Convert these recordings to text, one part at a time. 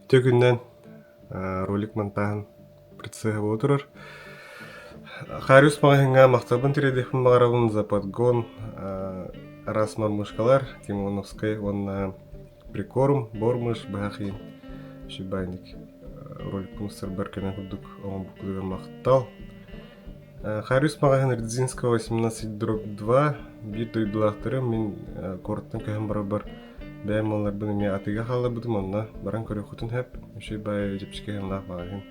Үтүө күнүнэн ролик монтааһын процеһа буола турар. Хариус маҕаһыыҥҥа махталбын тириэрдиэхпин баҕарабын за подгон араас мормышкалар, Тимоновскай уонна прикорм, бормыш, быһах иин үчүгэй роликпын устарбар көмө курдук оҥорбуккутугар махтал. Хариус маҕаһыын Рыдзинского 18 дробь 2 биир дойдулаахтарым мин куораттан көһөн барарбар Бэйэм малларбын эмиэ атыыга хаалларбытым онно баран көрүөххүтүн сөп. Үчүгэй баайы дьэпчэки сыаналаах маҕаһыын.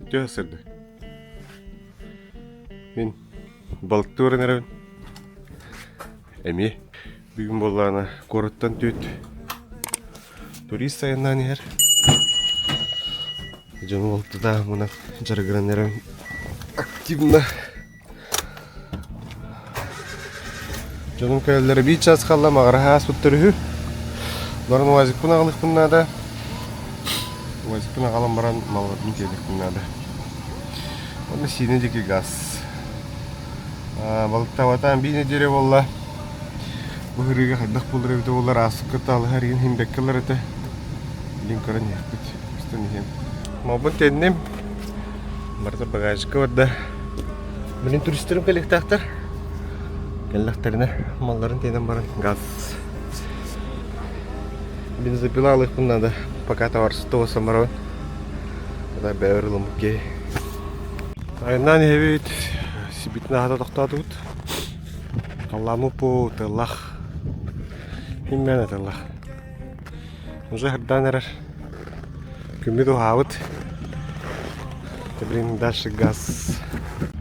Үтүө сырдык. Мин балыктыы баран эрэбин. Эмиэ бүгүн буоллаҕына куораттан түөт турист айаннаан иһэр. Дьону балтытааммынан дьарыгыран эрэбин. Активно Дьонум кэлэллэрэ биир чаас хаалла маҕараһа ааспыттар үһү. Баран УАЗикпын аҕалыахпын наада. УАЗикпын аҕалан баран малларбын тиэрдиэхпин наада. Уонна сиинэ диэки газ. Балыктаабатаан биир нэдиэлэ буолла. Бу сырыыга хайдах буолар эбитэ буоллар ааспыкка таалыһар иһин иһин ылар этэ. Илин көрөн иһиэхпит. Устан иһиэм. Малбын тэнним. Барыта багажка барда. Билин туристарым кэлиэхтээхтэр. Кэллэхтэринэ малларын тиэнэн баран газ. Бензопила алыахпын наада. Пока товарство самарабын. Это бэйэр ылыммыт киһи. Айаннаан иһэбит. Сибитин аһата тохтоотубут. Халлааммыт бу тыаллах. Иммэн тыаллах. Уже сырдаан эрэр. Күммүт уһаабыт. Блин, дальше газ.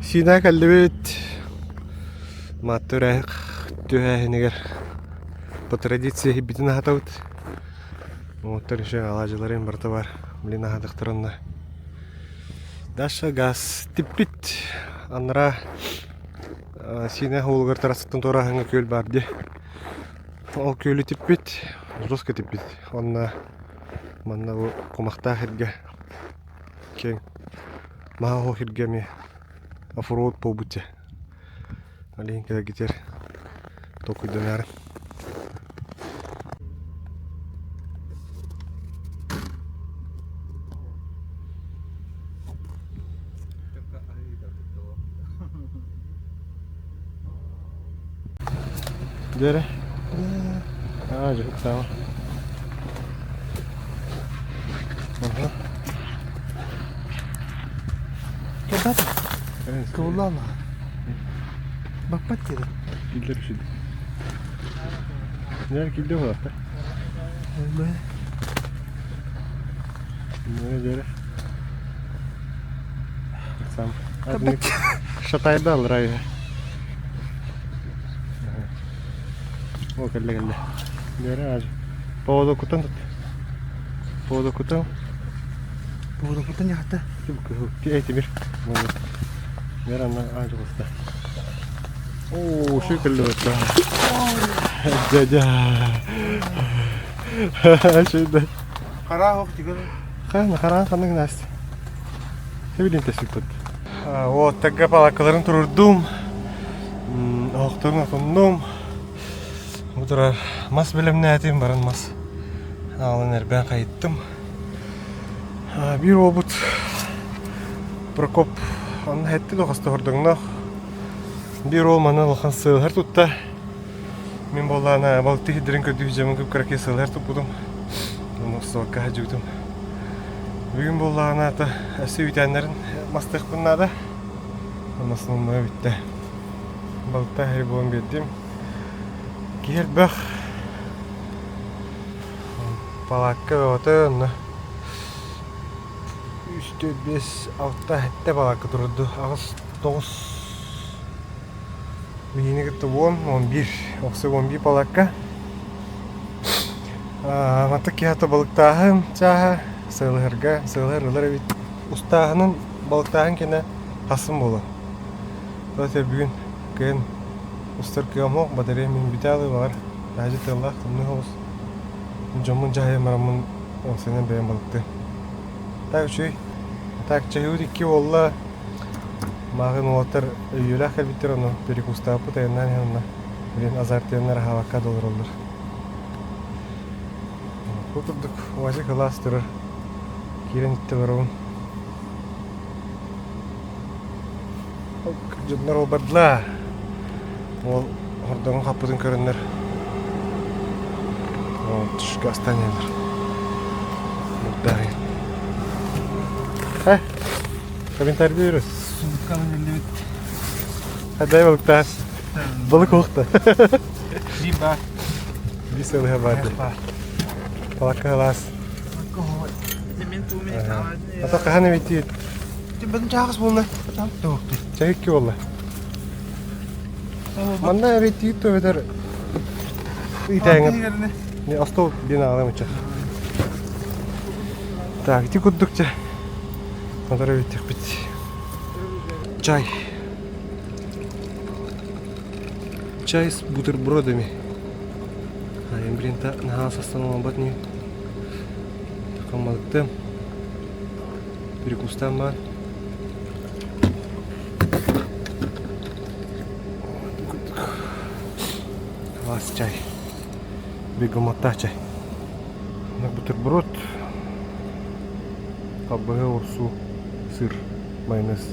Сиинэ кэллибит. Маатта үрээх түһээһинигэр по традиции иһиппитин аһатабыт. Оҥоттор еще алаадьыларын барыта бар. Блин, аһатахтар онно. Дальше газ типпит. Анараа Сиинэ уолугар трассаттан туорааһыҥҥа күөл баар дии. Ол күөлү типпит, жестко типпит. Уонна манна бу кумахтаах сиргэ киэҥ маһа оһох сиргэ эмиэ оффроуд буолбут дьэ. Ол иһин кэлэргитигэр толкуйданаарын. Дьэ Аа, дьэ, Ага. Кэбэт. Кыллаама. Баппат диэри. Киллэр үсүд. Нэр килде буолар. Өлбө. Нэ дьэрэ. Сам. Шатайда алрай. О, кэллэ кэллэ. Дьэрэ аж. Поводокутан тут. Поводокутан. Поводокутан яхта. Эй, Тимир. Дьэрэ анна аж буста. Оо, шүй кэллэ бытта. Дядя. Шүйді. Хара ох тигэр. Хан, харан ханнык Настя. Хэбилин тэсиппит. Вот, тагга палакаларын турурдум. Оһохторун отуннум. Бу турар мас бэлэмнээтим, баран мас аалын эрбээн хайыттым. Биир уолбут Прокоп онно хэтти да хосто Биир уол манна улахан сыалһар тутта. Мин буоллаана балты сирдэрин көрдүү дьэмин кып-кыракый сыалһар туппутум. Ону устубакка сылдьыбытым. Бүгүн буоллаҕына ата өссө үүтээннэрин мастыахпын наада. Онно основное бүттэ. Балта эһэй буолан биэрдим. Киһи элбэх. Палаакка бөҕөтө онно үс, түөрт, биэс, алта, сэттэ палаакка турду. Аҕыс, тоҕус Биһини кытта уон, 11, охсук 11 палаакка. Мантан киһи балыктааһын чааһа, сыалыһарга, сыалыһар ылар эбит. Устааһынын, балыктааһын кэннэ хасын буолар. Тоҕо бүгүн кыһын устар кыам суох, батареям мин бүтэ алыы баҕар, таһырдьа тыаллаах тымныы соҕус. Дьоммун дьаһайан бараммын уопсайынан бэйэм балыктыам. Так үчүгэй. Так чаһыыбыт икки буолла. Мааҕын уолаттар өйүөлээх кэлбиттэр ону перекустаабыппыт айаннаан иһэн онно блин азартианнар аһаабакка да олороллор. Бу курдук УАЗик ылаас турар. Киирэн иттэ олоробун. Дьоннор ол бардылаа. Ол хордоҥун хаппытын көрөннөр түшкө астан иһэллэр. Мурдаайын. Э, комментарий берет. Сумкалын Дай балыктаас. Балык уохта. Биир баар. Биир сылыһа баар. Палакка ылаас. Ата хаһан эбитиит? Бөтүн чаагыс буолла. Чахикки буолла. Манна эбитиит төбөтөр ыйтээҥҥэ остуол диэн аҕалам ыччат. Так, ити курдук чэ. Онтор эбиттихпит. Чай. Чай с бутербродами. А, блин, наһаа састан оҥорбот ньии. Хаммалыктым. Перекустан бар. Класс чай. Бегомотта чай. Бутерброд. Халбаһы оҕурсу, сыр, майонез.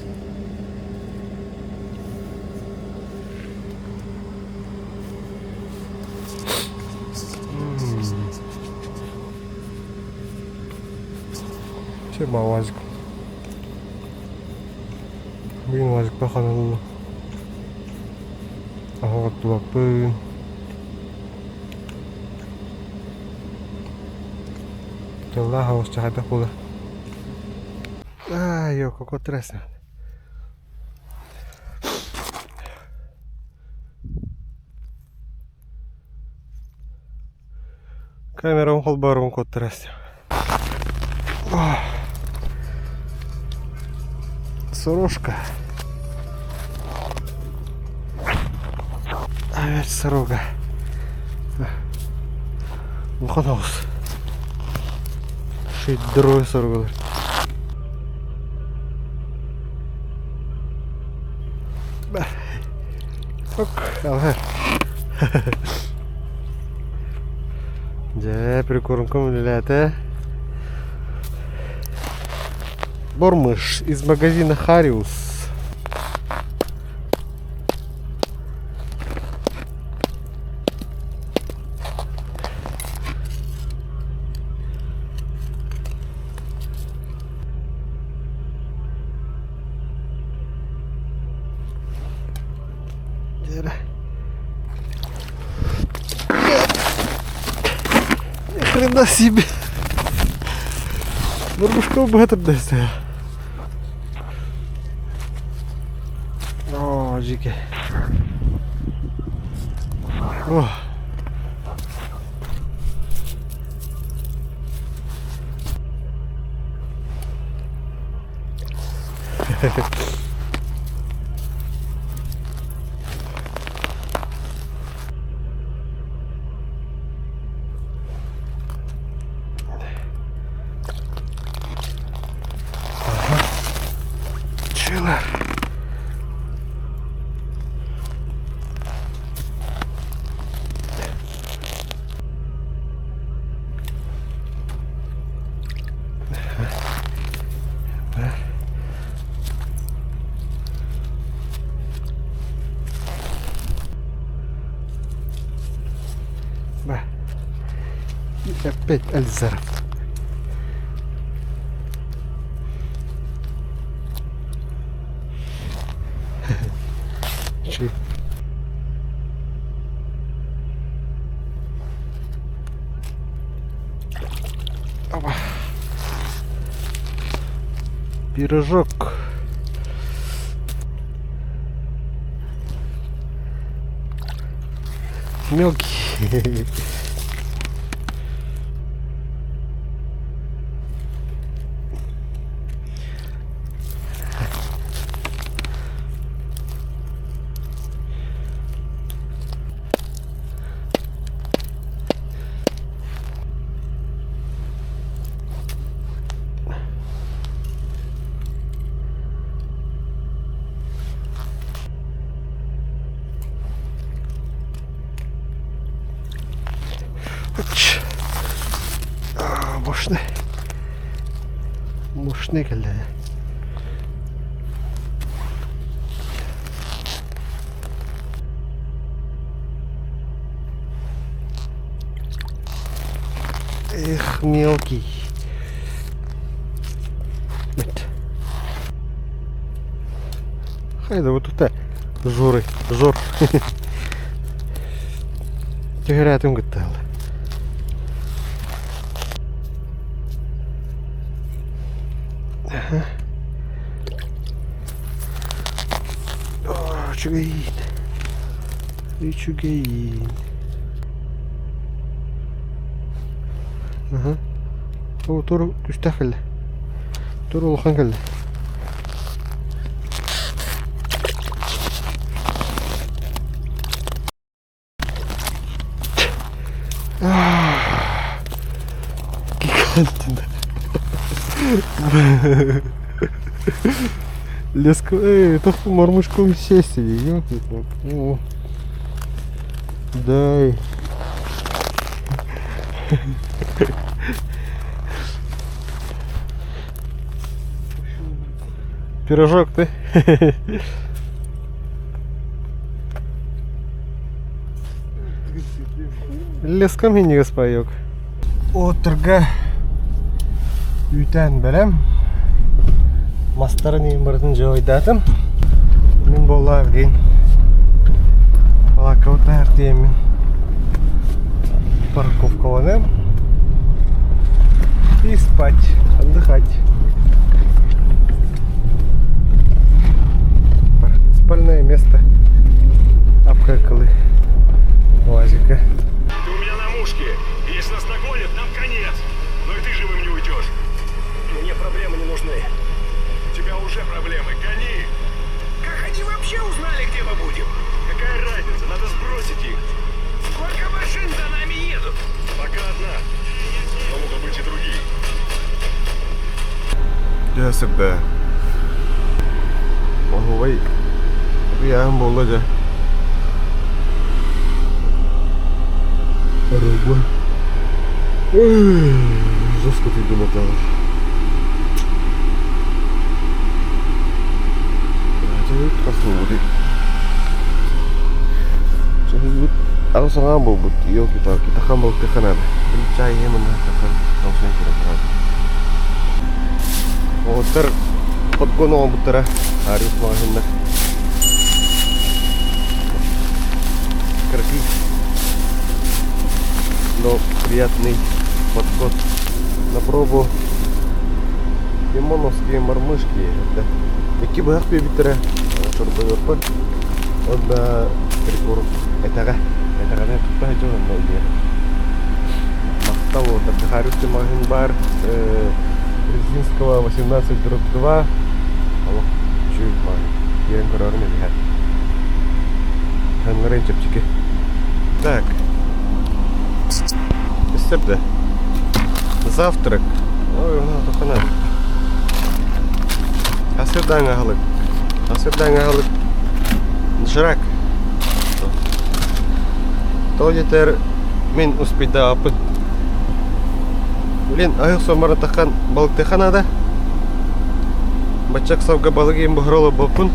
Все УАЗик. Бүгүн УАЗикпа ханаллы. Аһаҕаттыбаппын. Тыллаах оҕусча хайдах буолар? Ай, кокотрасна. Камерам холбоорун куоттарас. Сорожка. Опять сорога. Улахан оҕус. Шейдерой сорголар. Ок, алар. Дьэ, прикормка үлэлээтэ. Бормыш из магазина Хариус. Ни хрена себе! Мормушка быһа турда О, жеке. О. Чила. И опять Альзаров. Чи. Опа. Пирожок. Мелкий. Мощный. Мощный кэллэ. Эх, мелкий. Хайда вот тут Жоры, Жор. Түһэрээтим кытта Үчүгэйин. Үчүгэйин. Аха. О, тур күстээх кэллэ. Тур улахан кэллэ. Гигантина. Леску, эй, это мормышком сесть, ёлки. Дай. Пирожок ты? Леском минньигэс паёк. Уоттарга үүтээн бэлэм. Мастарын иин барытын дьоойдаатым. Мин буоллаа билигин балааккабыт таһар тиийэммин парковкаланыам и спать, отдыхать. Спальное место обкакалы УАЗика. Ты у меня на мушке. Если нас нагонят, нам конец. Но и ты живым не уйдешь. Мне проблемы не нужны. У тебя уже проблемы. Гони! Как они вообще узнали, где мы будем? Какая разница? Надо сбросить их. Сколько машин за нами едут? Пока одна. Но могут быть и другие. Дьэ сырда. Оһуобай ыйааһын буолла дьэ. Рыба. Жестко ты думал. Аҕыс аҥаан буолбут, елки-палки, тахан балыктыахха наада. Чай иһэ манна тахан тоҥсуйан кэлэн турабын. Уолаттар подгон оҥорбуттара, Ариф маҕаһыыннар. Кыракый, но приятный подход на пробу лимоновские мормышки. Это икки быһах биэрбиттэрэ, чорбойуохпар. Онно прикур этэҕэ. Этэҕинэ тутта сылдьан онно илиэ. Махтал вот Архаровский магазин бар Резинского 18-2 олох үчүгэй магазин. Киирэн көрөөрүм эбиһэ. Ханнарын чэпчэки. Так. Өссө Завтрак. Ой, тоқана. Асырдаң аһылык. Асырдаң аһылык. Доширак. Тоҕо диэтэр мин успейдаабыппын. Блин, аһыы охсон таххан балыктыахха наада. Бачча ыксалга балык иһин буһара олорбоппун.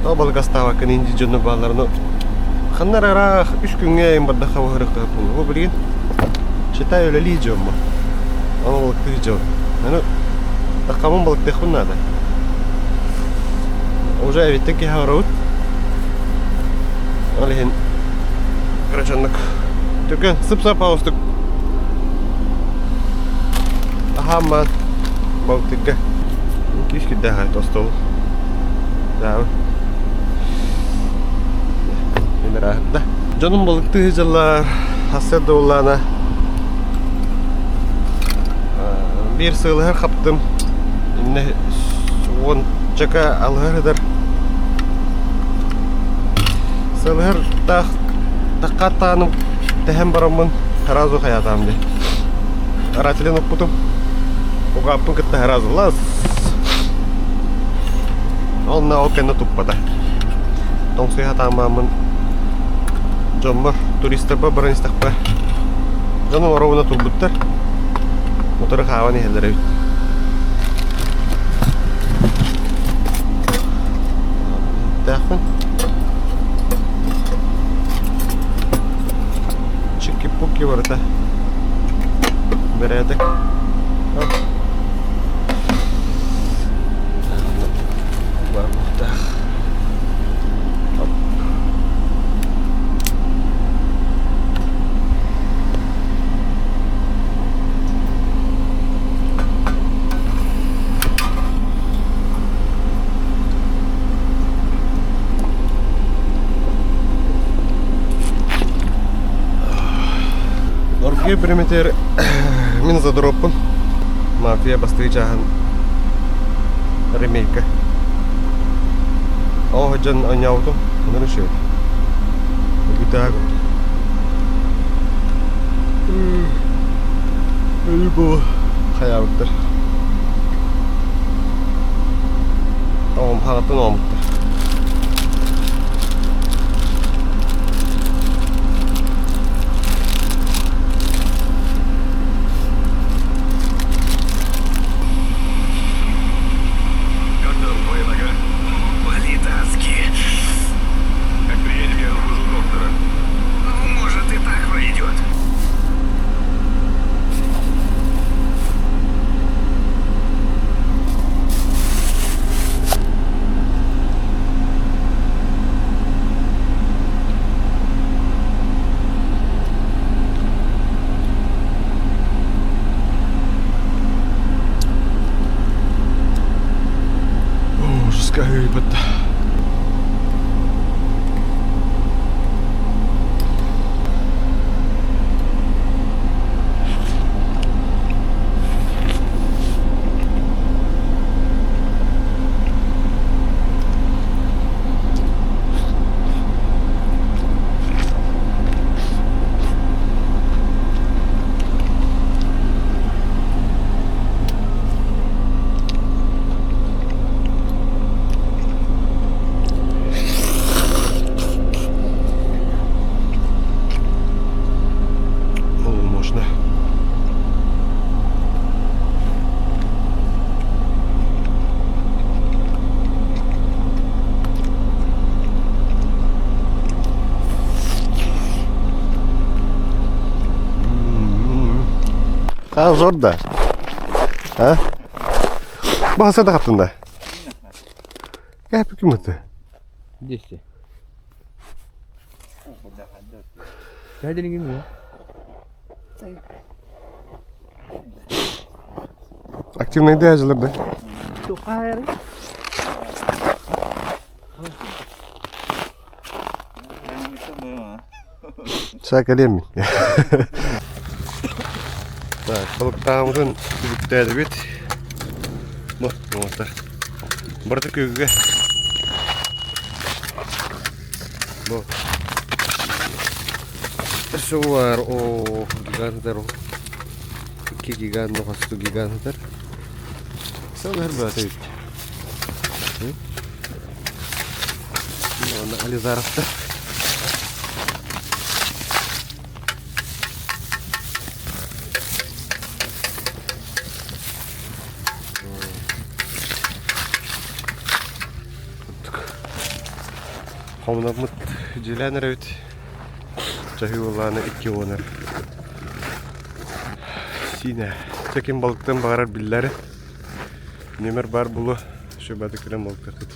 Тоҕо балык астаабаккын инди дьоно бааллар, но ханна эрэ ыраах үс күҥҥэ айан бардахха буһарыахтаахпын. Бу билигин считай үлэлии дьоммун. Аны балыктыы дьон. Аны таххаммын балыктыахпын наада. Уже эбиттэн киһи оробут. Ол иһин короче оннук түргэн сып-сап аҕыстык аһааммаан балтыгга күүс кирдээх остуол даабы да дьонум балыктыы сылдьаллар сарсыарда буоллаҕына биир сыалыһар хаптым иннэ уончака алыһар ытар сыалыһар таах таккааттааным тэһэн бараммын сразу хайаатаам дии рателин укпутум угааппын кытта сразу лас онно ол кэннэ туппата тоҥсуйа сатааммын дьоммор туристарбар баран истэхпэ дьонум оруобуна турбуттар. Утары хаалан иһэллэр эбит. Тээхпин. Чики-пуки барыта. Бэрээдэк. Барбыттаах. Оргуйа бириэмэтигэр мин задроппун мафия бастакы чааһын ремейка Ол сылдьан оонньообутум, онон үчүгэй. Өлбүттээх курдук. Өлүү буолуо хайаабыттар. Оҕом хаҕыттан оҕоммуттар. Как там твоя нога? Болит адски. Как приедем, я разбужу доктора. Ну, может, и так пройдет. Ужаска ыйбыт. О, можно. А, зор да. А? Баһаса да хаптын да. Кәпі кім өті? 200. Кәдірген Активный дәжілер да. Саакалиэммин. Так, балыктаабытын түбүктээтибит. Бу, уолаттар. Барыта күөгүгэ. Бу. Өссө о гиганттар. Икки гигант, хосту гиганттар. Сыл баата эбит. Уонна Ализаровтар. Хомунаммыт дьиэлээн эрэбит. Чаһыы уоллаана 2 уонар. Сиинэ. Чэ ким балыктан баҕарар биллэр. Нүөмэр баар буолуо. Сүбэти кэлэн балыктыахпыт.